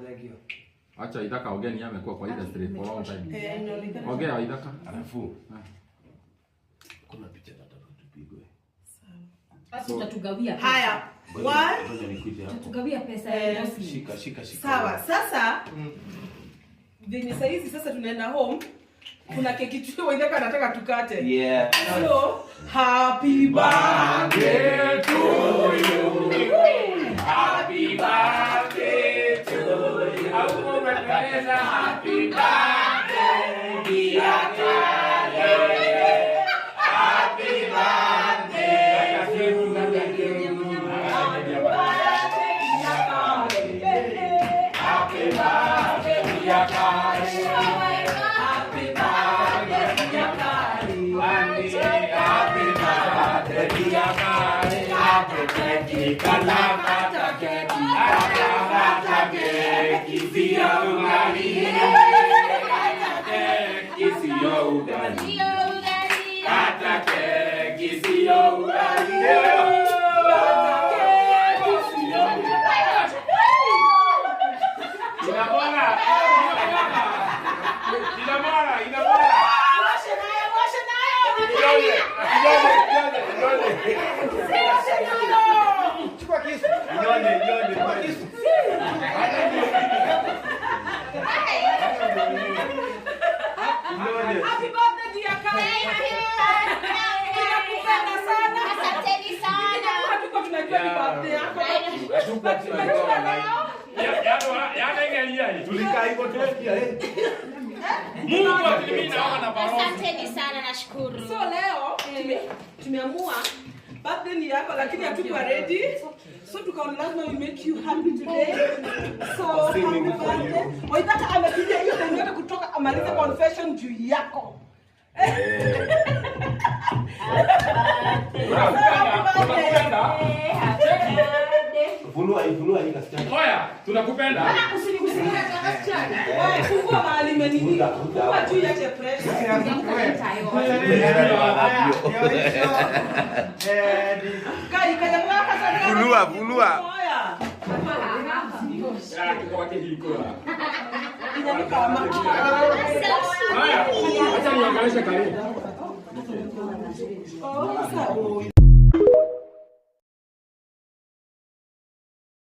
Thank you. Acha Ithaka ongea, ni amekuwa kwa industry for long time. Eh, inaonekana. Ongea, Ithaka. Alafu kuna picha nataka tupigwe. Basi utatugawia pesa. Haya. One. Ngoja nikuite hapo. Utatugawia pesa ya Eh, endorsement. Shika, shika, shika. Sawa. Sasa venye saizi sasa tunaenda home, kuna keki tu Waithaka anataka tukate. So, happy birthday to you. Happy birthday to you. Happy birthday, dear Kale. Happy birthday to you. Happy birthday, dear Kale. Happy birthday, dear Kale. Happy birthday, dear Kale. Happy birthday, dear Kale. Happy keki, kata kata keki, kata kata keki, sio ugali. Kata keki, sio ugali. Kata keki, sio ugali. Kata keki, sio ugali. Inabora. Inabora, inabora. Washe nayo, washe nayo. Inyonye, inyonye, inyonye. Washe nayo. Chukua kisu. Inyonye, inyonye. Chukua kisu. Inyonye. Happy birthday, dear Kale. Tunakupenda sana. Asanteni sana. Hatukuwa tunajua ni birthday yako. Hatukuwa tunajua leo. Tulikaa hivyo tukasikia eh. Mungu atimii naona na balozi. Asanteni sana, nashukuru. So leo tumeamua birthday ni yako lakini hatukuwa ready. So tukaona lazima we make you happy today. So happy Singing for you. birthday. Waithaka amepiga hiyo time yote kutoka amalize confession juu yako. Tunakupenda. Funua hii, funua hii kasichana. Oya, tunakupenda. Wewe fungua mahali imenini. Vuta, vuta. Fungua juu yache pressure. Kai kanyamwaka sana. Funua, funua. Oya. Ya, kiko hikora. Inyanuka ama. Haya, acha niangalie karibu. Oh, sasa.